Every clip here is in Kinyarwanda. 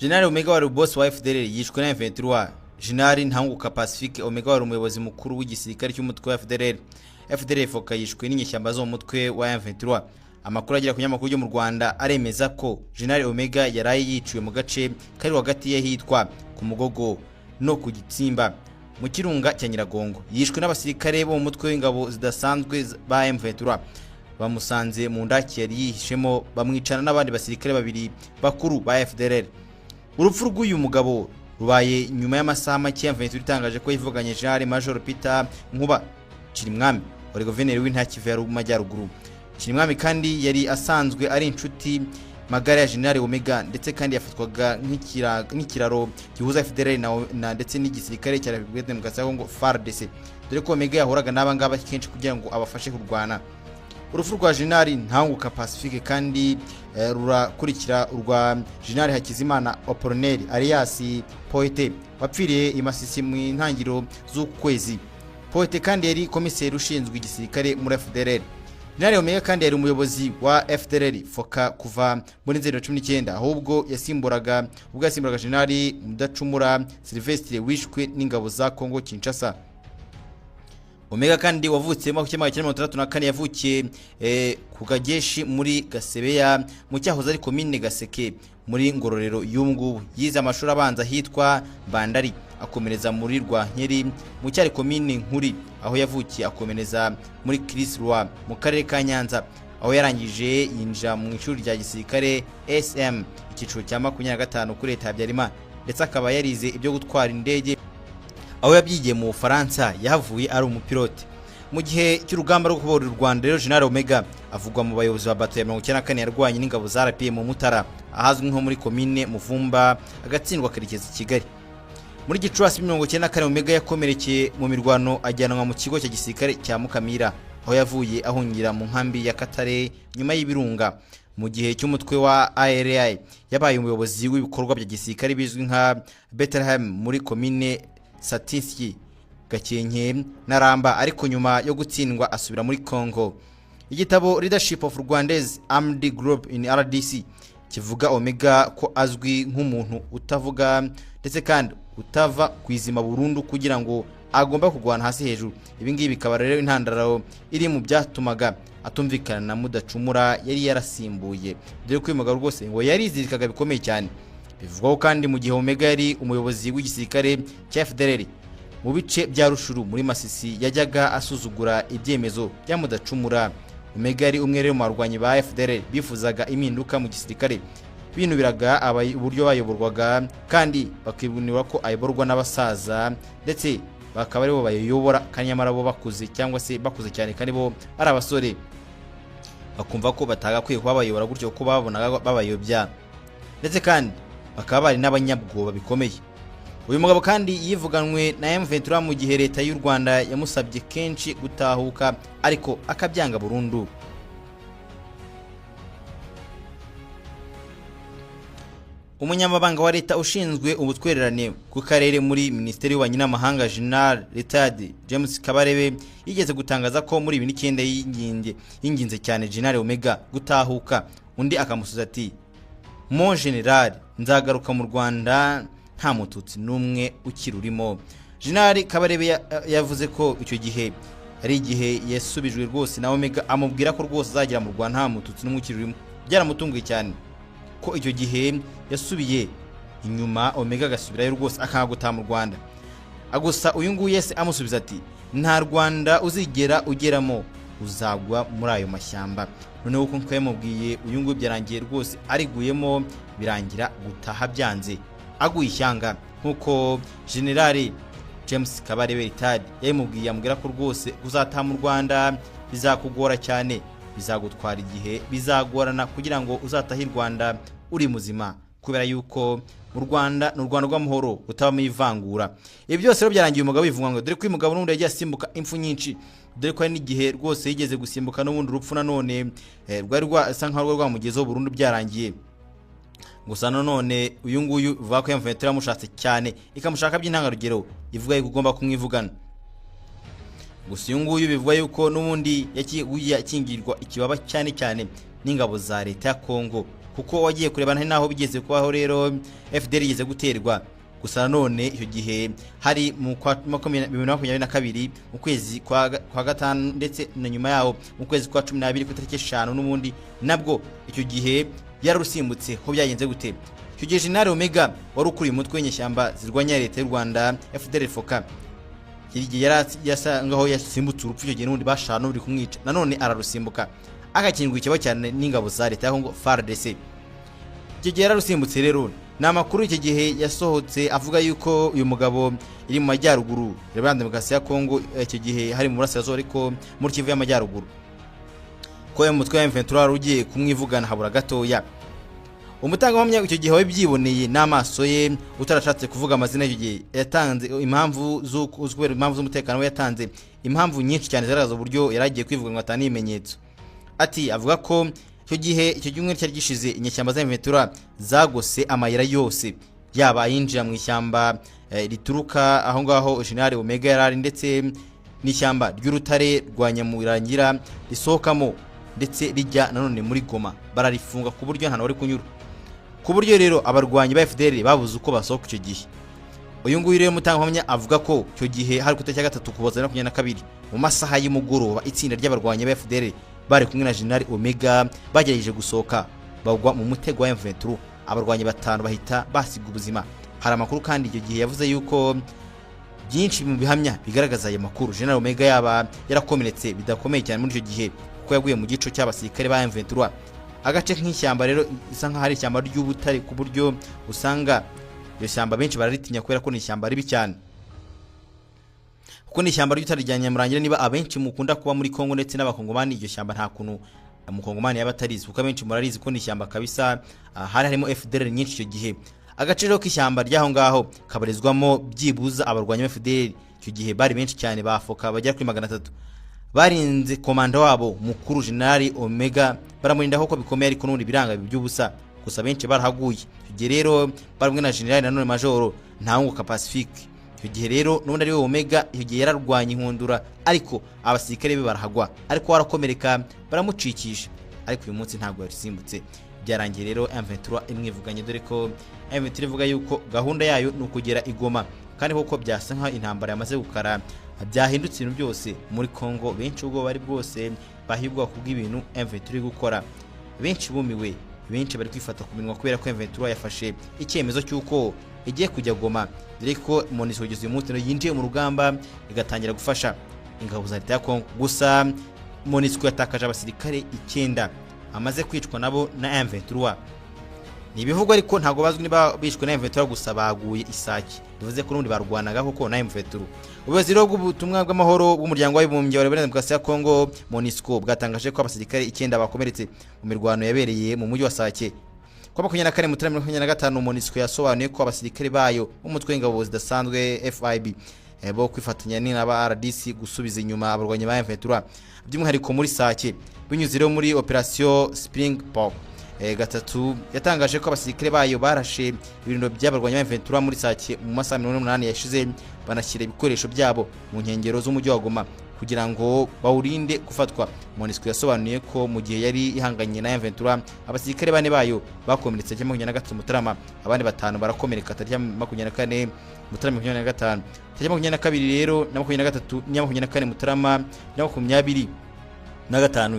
General Omega wari boss wa FDLR yishwe na M23. General Ntahunguka Pacifique Omega wari umuyobozi mukuru w'igisirikare cy'umutwe wa FDLR, FDLR FOCA, yishwe n'inyeshyamba zo mu mutwe wa M23. Amakuru agera ku nyamakuru yo mu Rwanda aremeza ko General Omega yaraye yiciwe mu gace kari hagati y'ahitwa ku Mugogo no ku Gitsimba mu kirunga cya Nyiragongo. Yishwe n'abasirikare bo mu mutwe w'ingabo zidasanzwe ba M23, bamusanze mu ndaki yari yihishemo, bamwicana n'abandi basirikare babiri bakuru ba FDLR. Urupfu rw'uyu mugabo rubaye nyuma y'amasaha make M23 itangaje ko yivuganye General Major Peter Nkuba Chirimwami wari guverineri w'intara Kivu y'Amajyaruguru. Chirimwami kandi yari asanzwe ari inshuti magara ya General Omega, ndetse kandi yafatwaga nk'ikiraro gihuza FDLR na ndetse n'igisirikare cya Repubulika Demokarasi ya Kongo, FARDC, dore ko Omega yahoraga n'aba ngaba kenshi kugira ngo abafashe kurwana. Urupfu rwa General Ntahunguka Pacifique kandi rurakurikira urwa General Hakizimana Apollinaire alias Poete wapfiriye i Masisi mu ntangiriro z'uku kwezi. Poete kandi yari komiseri ushinzwe igisirikare muri FDLR. General Omega kandi yari umuyobozi wa FDLR FOCA kuva muri Nzeri 19, ahubwo yasimburaga ubwo yasimburaga General Mudacumura Sylvestre wishwe n'ingabo za Congo Kinshasa. Omega kandi wavutse mu 1964, yavukiye ku Kageshi muri Gasebeya mu cyahoze ari komine Gaseke muri Ngororero y'ubu. Yize amashuri abanza ahitwa Bandari, akomereza muri Rwankeri mu cyari komine Nkuri aho yavukiye, akomereza muri Chris Roi mu karere ka Nyanza, aho yarangije yinjira mu ishuri rya gisirikare SM icyiciro cya 25 kuri leta ya Habyarimana, ndetse akaba yarize ibyo gutwara indege aho yabyigiye mu Bufaransa, yahavuye ari umupilote. Mu gihe cy'urugamba rwo kubohora u Rwanda rero, General Omega avugwa mu bayobozi ba bato ya 94 yarwanye n'ingabo za RPA mu Mutara ahazwi nko muri komine Muvumba, agatsindwa akerekeza i Kigali. Muri Gicurasi 94, Omega yakomerekeye mu mirwano, ajyanwa mu kigo cya gisirikare cya Mukamira, aho yavuye ahungira mu nkambi ya Katare nyuma y'ibirunga. Mu gihe cy'umutwe wa ARA yabaye umuyobozi w'ibikorwa bya gisirikare bizwi nka Bethlehem muri komine Satinsyi, Gakenke na Ramba, ariko nyuma yo gutsindwa asubira muri Congo. Igitabo Leadership of Rwandese Armed Group in RDC kivuga Omega ko azwi nk'umuntu utavuga ndetse kandi utava ku izima burundu kugira ngo agomba kurwana hasi hejuru. Ibi ngibi bikaba rero intandaro iri mu byatumaga atumvikana na Mudacumura yari yarasimbuye, dore ko uyu mugabo rwose ngo yarizirikaga bikomeye cyane. Bivugwaho kandi mu gihe Omega yari umuyobozi w'igisirikare cya FDLR mu bice bya Rushuru muri Masisi, yajyaga asuzugura ibyemezo bya Mudacumura. Omega yari umwe rero mu barwanyi ba FDLR bifuzaga impinduka mu gisirikare, binubiraga uburyo bayoborwaga kandi bakibonera ko ayoborwa n'abasaza, ndetse bakaba aribo bayobora kandi nyamara bo bakuze cyangwa se bakuze cyane kandi bo ari abasore, bakumva ko batagakwiye kuba bayobora gutyo kuko babonaga babayobya, ndetse kandi bakaba bari n'abanyabwoba bikomeye. Uyu mugabo kandi yivuganwe na M23 mu gihe leta y'u Rwanda yamusabye kenshi gutahuka, ariko akabyanga burundu. Umunyamabanga wa leta ushinzwe ubutwererane ku karere muri Minisiteri y'Ububanyi n'Amahanga, General Retired James Kabarebe, yigeze gutangaza ko muri 2009 yinginze cyane General Omega gutahuka, undi akamusubiza ati: "Mon General, nzagaruka mu Rwanda nta mututsi n'umwe ukirurimo." General Kabarebe yavuze ko icyo gihe ari igihe yasubijwe rwose na Omega amubwira ko rwose azagera mu Rwanda nta mututsi n'umwe ukirurimo. Byaramutunguye cyane ko icyo gihe yasubiye inyuma, Omega agasubirayo rwose akanga gutaha mu Rwanda. Gusa uyu nguyu yese amusubiza ati: "Nta Rwanda uzigera ugeramo, uzagwa muri ayo mashyamba." Noneho uko yamubwiye uyu nguyu byarangiye rwose ariguyemo, birangira gutaha byanze, aguye ishyanga nk'uko General James Kabarebe retired yabimubwiye, amubwira ko rwose uzataha mu Rwanda bizakugora cyane, bizagutwara igihe, bizagorana kugira ngo uzatahe i Rwanda uri muzima, kubera yuko mu Rwanda ni u Rwanda rw'amahoro rutabamo ivangura. Ibi byose rero byarangiye umugabo bivuga ngo dore ko uyu mugabo n'ubundi yagiye asimbuka impfu nyinshi, dore ko hari n'igihe rwose yigeze gusimbuka n'ubundi urupfu nanone rwari rwasa nkaho rwari rwamugezeho burundu byarangiye. Gusa nanone uyu nguyu ivuga ko M23 yamushatse cyane, ikamushaka by'intangarugero, ivuga yuko ugomba kumwivugana. Gusa uyu nguyu bivuga yuko n'ubundi yagiye akingirwa ikibaba cyane cyane n'ingabo za leta ya Kongo. Kuko wagiye kureba naho bigeze kubaho rero, FDLR igeze guterwa. Gusa nanone icyo gihe hari mu kwa 2022, mu kwezi kwa gatanu, ndetse na nyuma yaho mu kwezi kwa 12 ku itariki 5, n'ubundi nabwo icyo gihe yararusimbutse. Ho byagenze gute? Icyo gihe General Omega wari ukuriye umutwe w'inyeshyamba zirwanya leta y'u Rwanda FDLR FOCA, igihe yari yasa ngaho yasimbutse urupfu. Icyo gihe n'ubundi bashaka n'uri kumwica, nanone ararusimbuka, agakingwa ikibazo cyane n'ingabo za leta ya Kongo FARDC. Icyo gihe yararusimbutse. Rero ni amakuru icyo gihe yasohotse avuga yuko uyu mugabo iri mu majyaruguru ya Demokarasi ya Kongo, icyo gihe hari mu burasirazuba ariko muri Kivu y'Amajyaruguru, ko uyu mutwe wa M23 wari ugiye kumwivugana habura gatoya. Umutangabuhamya icyo gihe wabibyiboneye n'amaso ye, utarashatse kuvuga amazina, icyo gihe yatanze impamvu kubera impamvu z'umutekano we. Yatanze impamvu nyinshi cyane zigaragaza uburyo yari agiye kwivuga ngo atange ibimenyetso. Ati avuga ko icyo gihe, icyo cyumweru cyari gishize, inyeshyamba za M23 zagose amayira yose, yaba ayinjira mu ishyamba rituruka aho ngaho General Omega yari ari, ndetse n'ishyamba ry'urutare rwa Nyamurangira risohokamo ndetse rijya nanone muri Goma, bararifunga ku buryo nta wari kunyura, ku buryo rero abarwanyi ba FDLR babuze uko basohoka icyo gihe. Uyu nguyu rero mutangabuhamya avuga ko icyo gihe hari ku itariki ya 3 Ukuboza 2022, mu masaha y'umugoroba, itsinda ry'abarwanyi ba FDLR bari kumwe na General Omega bagerageje gusohoka, bagwa mu mutego wa M23, abarwanyi batanu bahita basiga ubuzima. Hari amakuru kandi icyo gihe yavuze yuko byinshi mu bihamya bigaragaza ayo makuru, General Omega yaba yarakomeretse bidakomeye cyane muri icyo gihe, kuko yaguye mu gico cy'abasirikare ba M23. Agace nk'ishyamba rero isa nk'aho ari ishyamba ry'ubutare, ku buryo usanga iryo shyamba benshi bararitinya kubera ko ni ishyamba ribi cyane, kuko ni ishyamba ry'ubutare rya Nyamurangira. Niba abenshi mukunda kuba muri Kongo ndetse n'Abakongomani, iryo shyamba nta kuntu umukongomani yaba atarizi, kuko abenshi murarizi ko ni ishyamba kabisa. Hari harimo FDLR nyinshi icyo gihe. Agace rero k'ishyamba ry'aho ngaho kabarizwamo byibuza abarwanyi ba FDLR icyo gihe bari benshi cyane, bafoka bagera kuri 300. Barinze komanda wabo mukuru General Omega, baramurinda koko bikomeye, ariko n'ubundi biranga by'ubusa. Gusa benshi barahaguye. Icyo gihe rero bari kumwe na General nanone Majoro Ntawunguka Pacifique. Icyo gihe rero n'ubundi ari we Omega, icyo gihe yararwanya inkundura, ariko abasirikare be barahagwa, ariko warakomereka baramucikisha. Ariko uyu munsi ntabwo yarisimbutse, byarangiye rero M23 imwivuganye, dore ko M23 ivuga yuko gahunda yayo ni ukugera i Goma. Kandi koko byasa nkaho intambara yamaze gukara, byahindutse ibintu byose muri Congo. Benshi ubwo bari bwose bahiye ubwoko bw'ibintu M23 iri gukora. Benshi bumiwe, benshi bari kwifata ku minwa kubera ko M23 yafashe icyemezo cy'uko igiye kujya Goma, dore ko MONUSCO kugeza uyu munsi yinjiye mu rugamba igatangira gufasha ingabo za leta ya Congo. Gusa MONUSCO yatakaje abasirikare 9 amaze kwicwa nabo na M23. Ni ibivugwa ariko ntabwo bazwi niba bishwe na M23, gusa baguye isake, bivuze ko n'ubundi barwanaga koko na M23. Ubuyobozi rero bw'ubutumwa bw'amahoro bw'Umuryango w'Abibumbye wa Repubulika Demokarasi ya Kongo MONUSCO bwatangaje ko abasirikare 9 bakomeretse mu mirwano yabereye mu mujyi wa Sake kwa 24 Mutarama 25. MONUSCO yasobanuye ko abasirikare bayo b'umutwe w'ingabo zidasanzwe FIB bo kwifatanya n'aba RDC gusubiza inyuma abarwanyi ba M23, by'umwihariko muri Sake, binyuze rero muri Operation Springbok 3. Yatangaje ko abasirikare bayo barashe ibirindo by'abarwanyi ba M23 muri Sake mu masaha 88 yashize, banashyira ibikoresho byabo mu nkengero z'umujyi wa Goma kugira ngo bawurinde gufatwa. MONUSCO yasobanuye ko mu gihe yari ihanganye na M23, abasirikare bane bayo bakomeretse tariki 23 Mutarama, abandi batanu barakomereka tariki 24 Mutarama 25. Tariki 22 rero na 23 na 24 Mutarama na 25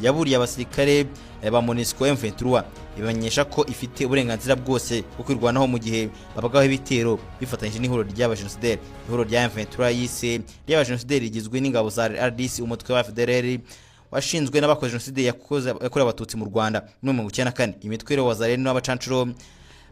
yaburiye abasirikare ba MONUSCO M23, ibamenyesha ko ifite uburenganzira bwose bwo kwirwanaho mu gihe babagaho ibitero bifatanyije n'ihuriro ry'abajenosideri. Ihuriro rya M23 yise ry'abajenosideri rigizwe n'ingabo za RDC, umutwe wa FDLR washinzwe n'abakoze jenoside yakorewe Abatutsi mu Rwanda muri 94, imitwe rero Wazalendo n'abacancuro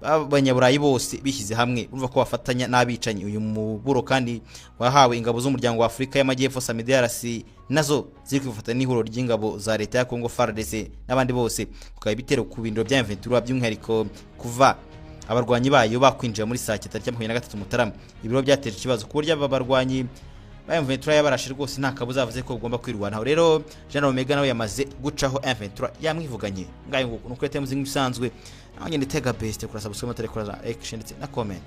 b'Abanyaburayi bose bishyize hamwe. Urumva ko bafatanya n'abicanyi. Uyu muburo kandi wahawe ingabo z'Umuryango wa Afurika y'Amajyepfo SAMIDRC, nazo ziri kwifatanya n'ihuriro ry'ingabo za leta ya Congo FARDC n'abandi bose kukaba ibitero ku bindiro bya M23, by'umwihariko kuva abarwanyi bayo bakwinjira muri Sake tariki 23 Mutarama. Ibiro byateje ikibazo ku buryo aba barwanyi ba M23 yabarashe rwose, nta kabuza yavuze ko bagomba kwirwanaho. Rero General Omega nawe yamaze gucaho, M23 yamwivuganye. Ngayo nguko nuko leta muzinga bisanzwe. Nawe ngende tega best kuri subscribe, kuri like ndetse na comment.